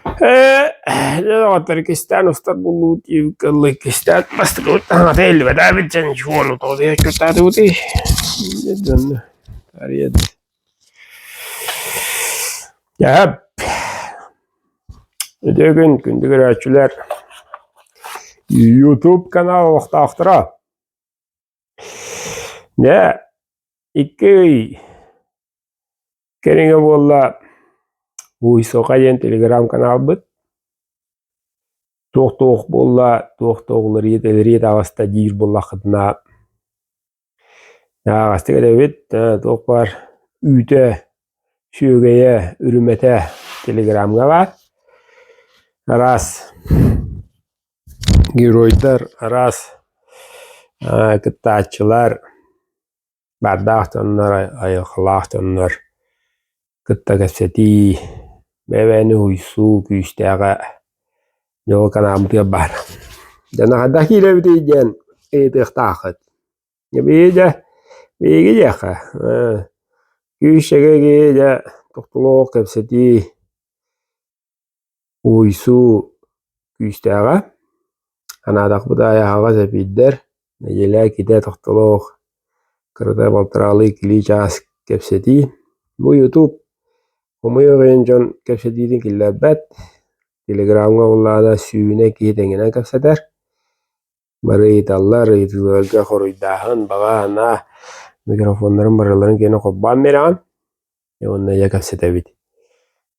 Ээ, доҕоттор иккистээн устар буоллубут диэбиккэ дылы иккистээн бастакыбыт таҥата иһиллибэтээбит дьэн чуону тоҕо отчуттаатыбытый дьонно арыйа Дьэ, үтүө күн, күндү көрөөччүлэр! YouTube канал олохтоохторо! Дьэ, 2 ый кэриҥэ буолла Уйсоха диэн телеграм-каналбыт туох-туох буолла, туох-туох уларыйа-тэлэрийэ таҕыста диир буоллаххытына Ааҕастык этэбит, туох баар үүтэ, сүөгэйэ, үрүмэтэ телеграмҥа баар. Араас геройдар, араас кыттааччылар, баардаах дьоннор, айылҕалаах дьоннор кытта кэпсэтии, бэйэ-бэйэни уһуйсуу күүстээҕэ дьол канаабытыгар баар. Дьоно хайдах киирэбитий диэн ыйытыахтааххыт. Биһиги дьэ, биһиги диэххэ, күүс эгэ дьэ тохтолоох кэпсэтии, уһуйсуу күүстээҕэ. Анаатахпыт аайы аһаҕас эпиирдэр, нэдиэлэ иккитэ тохтолоох кырата балтараалыы иккилии чаас кэпсэтии. Бу ютуб хомойуох иһин дьон кэпсэтиитин киллэрбэт, телеграмҥа буоллаҕына сүүнэ киһи тэҥинэн кэпсэтэр. Бары ыйыталлар, ыйытыыларга хоруйдааһын, баҕа санаа микрофоннарын барыларын киэнэ холбоон биэрэҕин уонна дьэ кэпсэтэбит.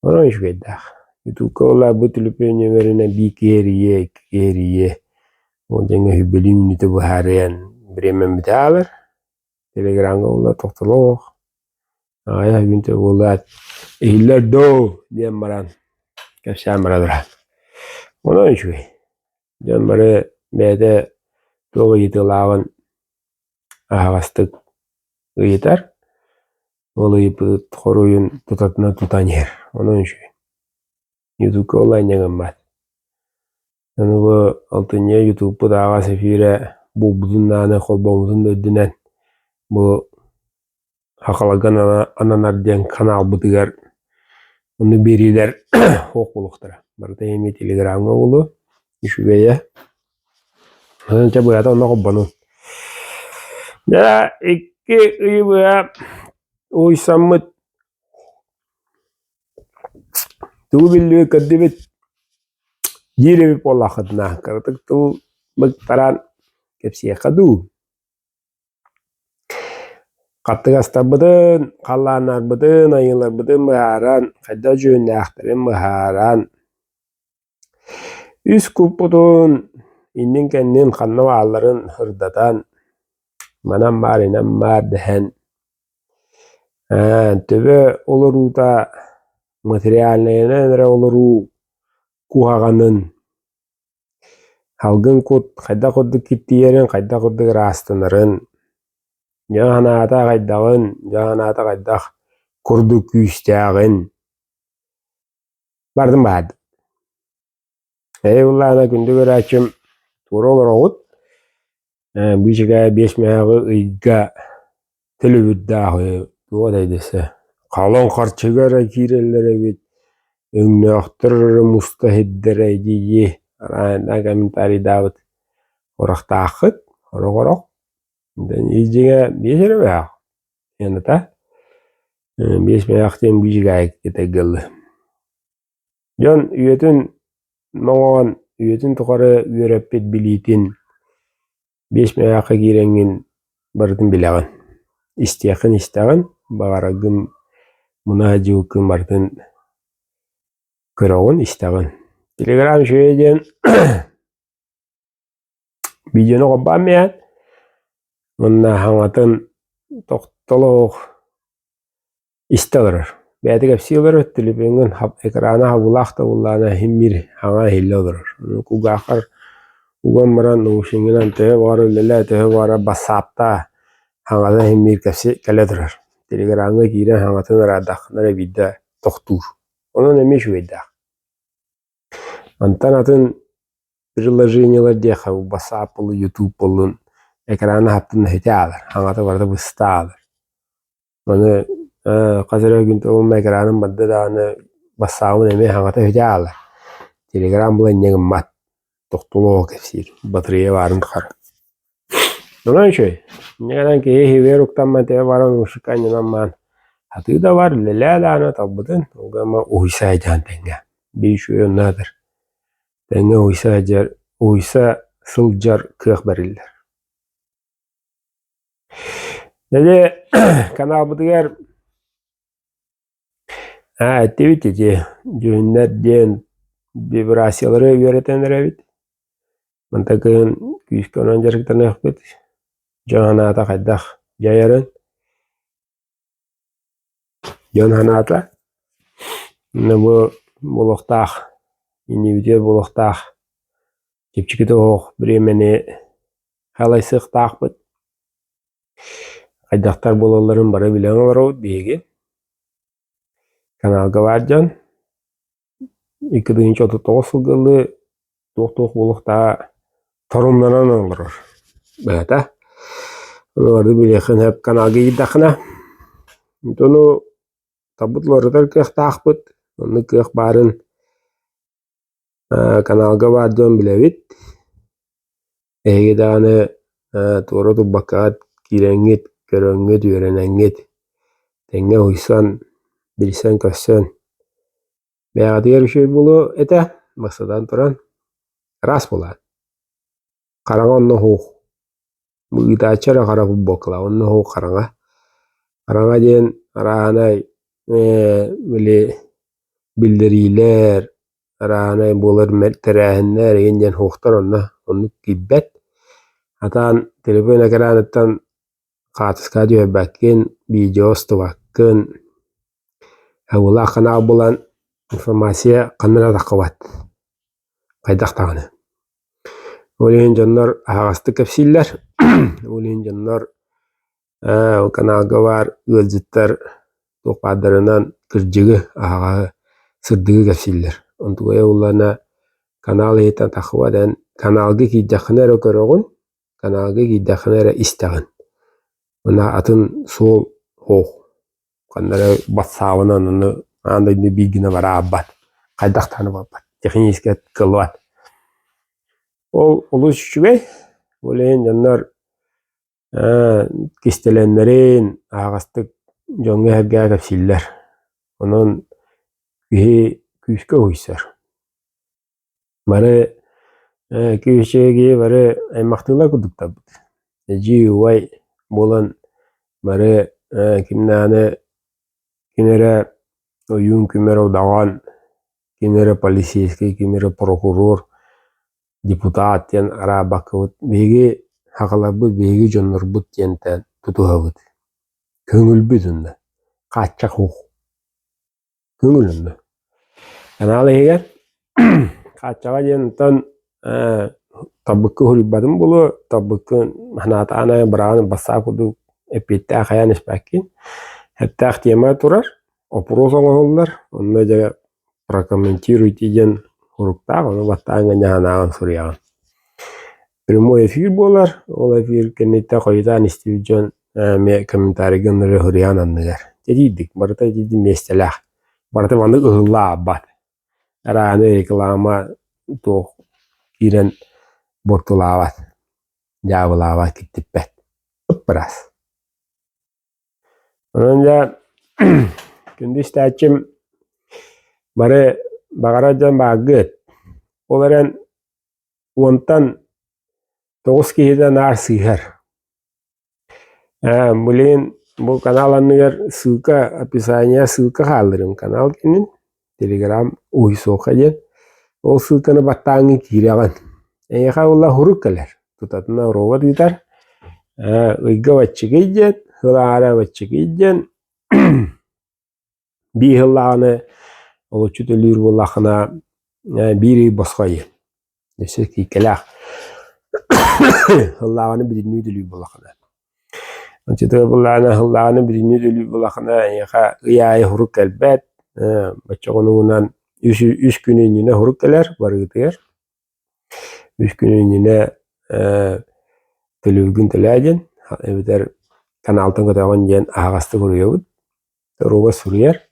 Онон үчүгэйдээх. Ютубка ыллаабыт түлүпүөн нүөмэринэн биир киһи эрийиэ, икки киһи эрийиэ. Ол дьэҥҥэ үһүбэлии мүнүүтэ быһаарыан бириэмэм бүтэ аалар. Телеграмҥа буолла тохтолоох. Аҕыйах мүнүүтэ буоллаат, иһиллэр доо диэн баран кэпсээн бара турар. Онон үчүгэй. Дьон бары бэйэтэ туох ыйытыылааҕын аһаҕастык ыйытар, ол ыйыппыт хоруйун тутатына тутан иһэр. Онон үчүгэй. Ютубка ол инньэ гыммат. Аны бу алтынньы ютубпут аһаҕас эфирэ буолбутун даҕаны холбоммутун да үрдүнэн бу Хахаларга ананар диэн каналбытыгар оннук биэриилэр суох буолуохтара. Барыта эмиэ телеграмҥа буолуо. Үчүгэйэ. Онон чэ быһата онно холбонун. Дьэ 2 ый быһа уйсаммыт тугу биллибит көрдүбүт диир эбит буоллаххытына кыратык тыл быктаран кэпсиэххэ дуу. Хаттыгастарбытын, халлааннарбытын, айыыларбытын быһааран, хайдах дьүһүннээхтэрин быһааран, үс куппутун иннин-кэннин ханна баалларын сырдатан, манан баар, инэн баар дэһэн, төбө олоруута материальнайынан эрэ олоруу куһаҕанын Салгын кут хайдах курдук киртийэрин, хайдах курдук ыраастанарын, дьон санаата хайдаҕын, дьон санаата хайдах курдук күүстээҕин барытын баһаардым. Эһиги былаана күндү көрөөччүм туора олороҕут, быычыкаа 5 мөһөөҕү ыйга төлөбүрдээх туох этэй дэсэ халыҥ харчыга эрэ киирэллэр эбит, өҥнөөхтөр эрэ муста иһирдэрэ дии арааннаан комментарийдаабыт сурахтааххыт сорох-сорох дьиҥэ 5 эрэ бэһээх сыаната 5 мөһөөх диэн быычыкаайык этэргэ Дьон үйэтин моҥоон, үйэтин тухары үөрэппит билиитин 5 мөһөөххө киирэҥҥин барытын билэҕин, истиэххин истэҕин, баҕараргын муна сылдьыбыккын барытын көрөҕүн, истэҕин. Телеграм үчүгэй диэн видеону холбоон биһэн уонна хаҥатын тохтолоох Истэ олорор, бэйэтэ кэпсии олорор, төлөпүөҥҥүн экрана хабыылаах да буоллаҕына иһин биир хаҥа иһиллэ олорор. Ону кулгааххар уган баран наушнигынан төһө баҕарар үлэлээ, төһө баҕарар бассааптаа, хаҥата иһин биир кэпсии кэлэ турар. Телеграмҥа киирэн хаҥатын ыраардаххына эрэ биирдэ тохтуур. Онон эмиэ үчүгэйдээх. Мантан атын приложениелар диэххэ бассаап буоллун, ютуб буоллун экраны хаптын иһитэ аалар, хаҥата барыта быста аалар. Маны хас эрэ күн уонна экраным барда даҕаны бассаабын эмиэ хаҥата үһүтэ аалар. Телеграм була инньэ гыммат, тохтолоох кэпсиир, батарея баарын тухары. Онон үчүгэй. Инньэ гынан киһи иһигэр уктаммат ээ баран мужика анньынан маан сатыы да бар, үлэлээ даҕаны талбытын, ол гынан уһуйса сылдьан тэҥҥэ. Биир үчүгэй онно Тэҥҥэ уһуйса сылдьар, уһуйса сылдьар кыах бэриллэр. Дьэ, каналбытыгар Аа, эттибит ити дьүһүннэр диэн вибрациялары үөрэтэн эрэбит. Мантан кыһын күүскэ онон дьарыктаныахпыт. Дьон санаата хайдах дьайарын. Дьон санаата уонна бу буолуохтаах, иннибитигэр буолуохтаах чэпчэкитэ суох бириэмэни халайсыахтаахпыт. Хайдахтар буолалларын бары билэн олоробут биһиги. Каналга баар дьон 2039 сылга ылыы туох-туох буолуохтааҕа торумнанан олорор. Быһата, ону бары билиэххин сөп каналга киирдэххинэ. Ону талбыт уларытар кыахтаахпыт, оннук кыах баарын каналга баар дьон билэбит. Эһиги даҕаны туора турбаккаҕыт киирэҥҥит, көрөҥҥүт, үөрэнэҥҥит, тэҥҥэ уһуйсан, билсэн-көрсөн бэйэҕитигэр үчүгэй буолуо этэ, бастатан туран, ыраас буолаат. Хараҥа онно суох. Ыытааччы эрэ хара футболкалаах, онно суох хараҥа. Хараҥа диэн арааһынай били биллэриилэр, арааһынай буолар тэрээһиннэр эҥин диэн суохтар онно оннук киирбэт. Хатаан телефон экраныттан хаартыскаҕа түһэрбэккин, видео устубаккын, абылаах ханаал булан информация ханна да таххыбат, хайдах даҕаны. Ол иһин дьоннор аһаҕастык кэпсииллэр, ол иһин дьоннор ол каналга баар ыалдьыттар туох баардарынан кырдьыгы, аһаҕаһы, сырдыгы кэпсииллэр. Онтугайа буоллаҕына канал иһиттэн таххыбат эн каналга киирдэххинэ эрэ көрөҕүн, каналга киирдэххинэ эрэ истэҕин. Уонна атын суол суох. Ханна эрэ батсаабынан ону аан дойду биир гына бараабат, хайдах даҕаны барбат, технически кыаллыбат. Ол олус үчүгэй. Ол иһин дьоннор кистэлэннэрин аһаҕастык дьоҥҥо-сэргэҕэ кэпсииллэр. Онон киһи күүскэ уһуйсар. Бары күүсчэги бары аймахтыылар курдуктарбыт. Эдьиий убай буолан бары кимнээҕи ким эрэ ойуун, ким эрэ удаҕан, ким эрэ полицейскай, ким эрэ прокурор, депутат диэн араабаккабыт. Биһиги сахаларбыт, биһиги дьоннорбут диэнтэн тутуһабыт. Көҥүлбүт онно, хааччах суох. Көҥүл онно. Канал иһигэр хааччаҕа диэн онтон талбыкка уһуйбатым буолуо, талбыккын санаатаҕын аайы быраҕан бассаап курдук эппиэттээх хайаан испэккин. Эттээх тема турар, опрос оҥоһуллар, онно дьэ прокомментируйте диэн суруктаах, ону баттаан гынньаһанааҕын суруйаҕын. Прямой эфир буолар, ол эфир кэнниттэн хойутаан истибит дьон эмиэ комментарийга ыныры суруйан анныгар. Тэтийдик, барыта итинник миэстэлээх. Барыта маннык ыһылла аабат. Арааны реклама туох киирэн буортулаабат, дьаабылаабат, киттиппэт. Ыппыраас. Онон дьэ күндү истээччим бары баҕарар дьон бааргыт. Ол эрэн уонтан тоҕус киһитэ наар сыыһар. Билигин бу канал анныгар ссылка, описание ссылка хаалларым канал кэннин Телеграм уһуйсуоха диэн. Ол ссылканы баттааҥҥын киирэҕин. Эйиэхэ ула сурук кэлэр. Тутатына робот ыытар. Ыйга баччыгый диэн, сыл аара баччыгый диэн Биир сыллааҕыны олоччу төлүүр буоллаххына, биир ый босхо иһин. Өссө кииккэлээх. Сыллааҕыны бүтүннүү төлүүр буоллаххына. Оччотугар буоллаҕына сыллааҕыны бүтүннүү төлүүр буоллаххына, эйиэхэ ый аайы сурук кэлбэт. Бачча хонугунан үс күн иннинэ сурук кэлэр барыгытыгар. Үс күн иннинэ төлүүргүн төлөө диэн, эбэтэр каналтан көтөҕүн диэн аһаҕастык уруйабыт. Робот суруйар.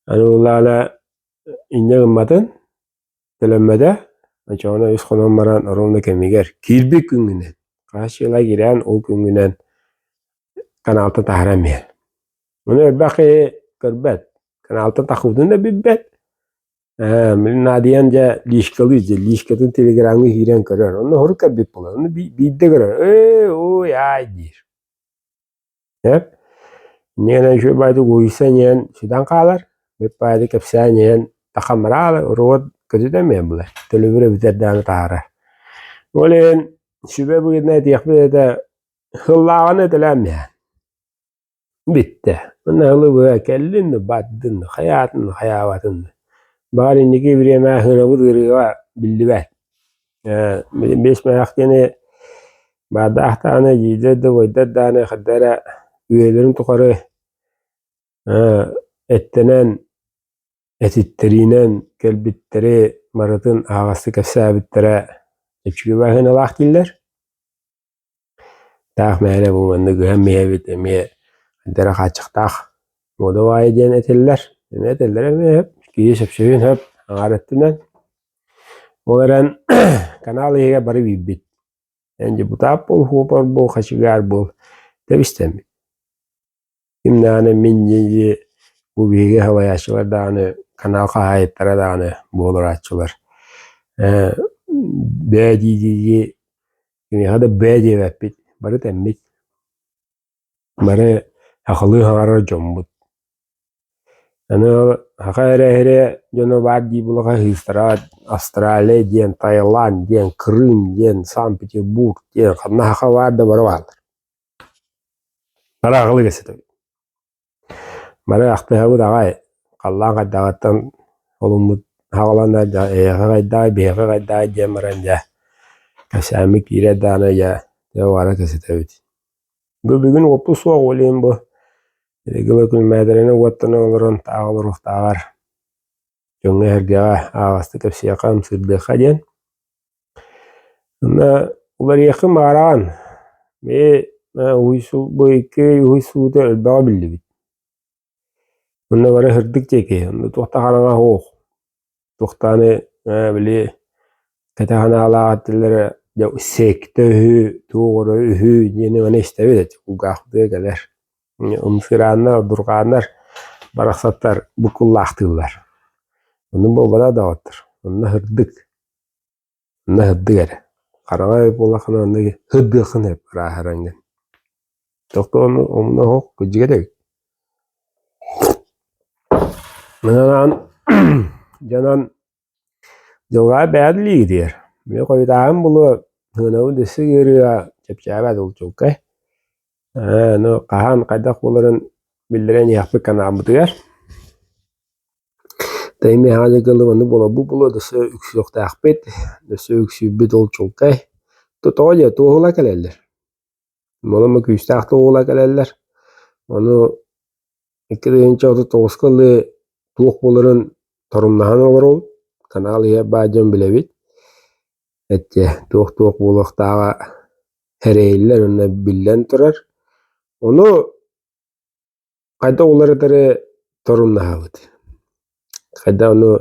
Аны буоллаҕына инньэ гымматын. Төлөммөтө, оччоҕуна үс хонон баран ровно кэмигэр киирбит күҥҥүнэн, хас дьыала киирэн ол күҥҥүнэн каналтан таһааран биэр. Ону элбэх киһи көрбөт, каналтан тахсыбытын да билбэт. Мин наадыйан дьэ лишкалыы дьэ лишкатын телеграмҥа киирэн көрөр. Онно хорук кэлбит буолар. Ону биирдэ көрөр. Ээ, ой, аай диир. Сөп. Инньэ гынан үчүгэй баайдык уһуйсан иһэн сүтэн хаалар. Бүт баайды кэпсээн иһэн тахаммараалар, уруот көтүтэн эмиэ булар. Төлөбүрэ бүтэр даҕаны таһаарар. Ол иһин сүбэ быһыытынан этиэхпит этэ, сыллааҕыны этэлээн иһэн. Бүттэ. Уонна сылы быһа кэллин да бардын да, хайаатын да хайаабатын да. Баҕар инники бириэмэ ыһыырабыт ыарыыга биллибэт. Биэс мөһөөх диэни баардаах даҕаны, дьиидэр да, убайдар даҕаны хайда эрэ үйэлэрин тухары эттэнэн, этиттэриинэн кэлбиттэри барытын аһаҕастык кэпсээбиттэрэ үчүгэй баһыыналаах дииллэр. Таах мээнэ бу маннык ыһан иһэбит эмиэ хайда эрэ хааччахтаах муода баайа диэн этиллэр. Эмиэ этэллэрэ эмиэ сөп, киһи сөпсөһүөн сөп аҥаар өттүнэн. Ол эрэн канал иһигэр бары биирбит. Эн депутат буол, хуопар буол, хачыгаар буол тэбистэммит. Ким даҕаны мин дии бу биһиги салайааччылар даҕаны, канал хаһаайыттара даҕаны буоларааччылар. Ээ бээ дии-дии кимиэхэ да бээ диэбэппит, бары тэммит. Бары сахалыы саҥарар дьоммут. Аны ол саха эрэ эрэ дьоно баар дии булаха сыыстара Австралия диэн, Таиланд диэн, Крым диэн, Санкт-Петербург диэн ханна саха баар да бары бааллар. Араҕылык кэпсэтэбит. Бары ахтыһабыт аҕай, халлаан хайдаҕыттан олуммут хаҕалана дьэ эйиэхэ хайдаҕай, биһиэхэ хайдаҕай диэн баран дьэ кэпсээммит киирэр даҕаны дьэ дьэ бары кэпсэтэбит. Бу бүгүн уоппут суох ол иһин бу регила күлмээтэринэ уоттана олорон таах олоруохтааҕар дьоҥҥо-сэргэҕэ аһаҕастык кэпсиэххэ, ымсыырдыахха диэн. Онно уларыйыаххын баҕараҕын. Бэйи бу икки уһуй суута элбэҕи биллибит. Онно бары сырдык диэки, онно туох да хараҥа суох. Туохтааны били кэтэх санаалаах этилэрэ дьэ сектэ үһү, туох эрэ үһү диэни маны истэбит этэ, кулгаахпытыгар кэлэр. Ымсыырааннар, дурҕааннар барахсаттар буккуллаахтыыллар. Оннук буолбатах даҕаттар. Онно сырдык. Онно сырдык эрэ. Хараҥа эбит буоллаххына онно сырдыаххын сөп ырааһыраҥҥын. Тохтоону омуна оһох кырдьыга да эбит. Манан дьонон дьылҕа бэйэ илиигитигэр. Мин хойутааһын булуо сыанабын өссө ыарыыга чэпчээбэт ол чуолкай. Ээ, ну хаһан хайдах буоларын биллэрэн иһиэхпит канаабытыгар. Тэйимиэхэ дьыгылы маннык буоларбыт буолуо, өссө үксүөхтээхпит, өссө үксүүрбүт ол чуолкай. Тоҕо диэ туоһула кэлэллэр. Моломо күүстээх туоһула кэлэллэр. Ону 2039-ка ылыы туох буоларын торумнаһан олоробут. Канал иһэ баар дьон билэбит. Эттэ туох-туох буолуохтааҕа эрэйиллэр уонна биллэн турар. Ону Хайдах уларытары торумнаһабыт. Хайдах ону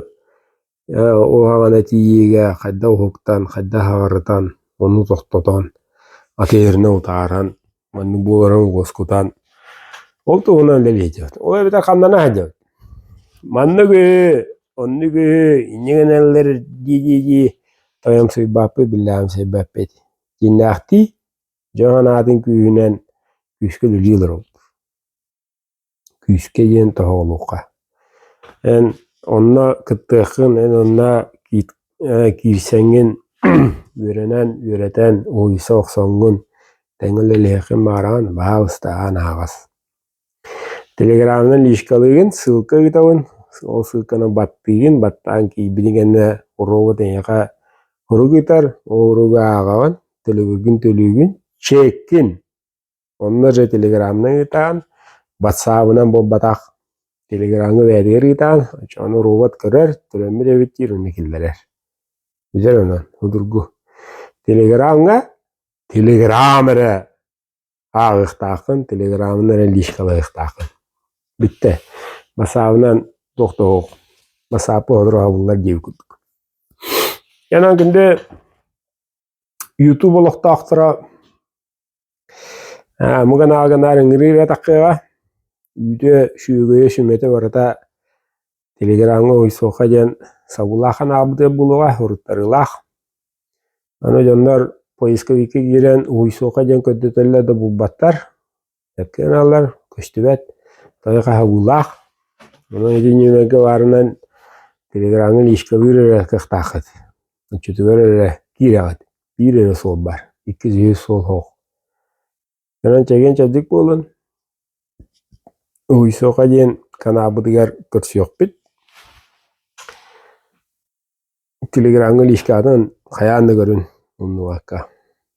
уһаҕана тиийиигэ хайдах уһуктан, хайдах аҕырытан, ону тохтотон, атыырына утааран, маннык буоларын уоскутан, ол туһунан үлэлиэхтээхпит. Ол эбэтэр хамнана сылдьабыт. Маннык үһү, оннук үһү, инньэ гыналлар дии-дии тойомсуйбаппыт, биллээмсэйбэппит. Дьиҥнээхтии дьон санаатын күүһүнэн күүскэ үлэлии олоробут. Күүскэ диэн тоһоҕолуохха. Эн онно кыттыаххын, эн онно киирсэҥҥин үөрэнэн, үөрэтэн, уһуйса охсоҥҥун тэҥҥэ үлэлиэххин баҕараҕын, баһаалыста аан аһаҕас. Телеграмынан личкалыыгын, ссылка ыытабын, ол ссылканы баттыыгын, баттаан киирбитиҥ кэннэ робот эйиэхэ сурук ыытар, ол суругу ааҕаҕын, төлөбүргүн төлүүгүн, чеккин Онно дьэ телеграмынан ыытаан, батсаабынан буолбатах, телеграмҥа бэйэтигэр ыытаан, ону робот көрөр, төлөммүт эбит диир уонна киллэрэр. Бүтэр онон, судургу. Телеграмҥа телеграм эрэ ааҕыахтааххын, телеграмынан эрэ личкалаһыахтааххын. Бүттэ. Бассаабынан туох да суох. Бассааппа сотору аһабыллар диэбит курдук. Онон күндү YouTube олохтоохторо муганаалганаар ыҥырыы эрэ таххыаҕа, үүтэ, сүөгэйэ, сүмэтэ барыта Телеграмҥа уйсуохха диэн сабыылаах анаабытыгар буолуоҕа, уруттарыылаах. Аны дьоннор поисковикка киирэн уйсуохха диэн көрдөтөллөр да булбаттар, сөпкө гыналлар, көстүбэт, тойо хаһабыылаах. Онон ити нүөмэргэ баарынан Телеграмҥа личкалыыр эрэ кыахтааххыт, оччотугар эрэ киирэҕит. Биир эрэ суол баар, иккис үһүс суол суох. Онон чэгиэн-чэбдик буолун, Уйсуоха диэн канаабытыгар көрсүөхпүт. Телеграмҥа личкаҕытын хайаан да көрүн умнубакка.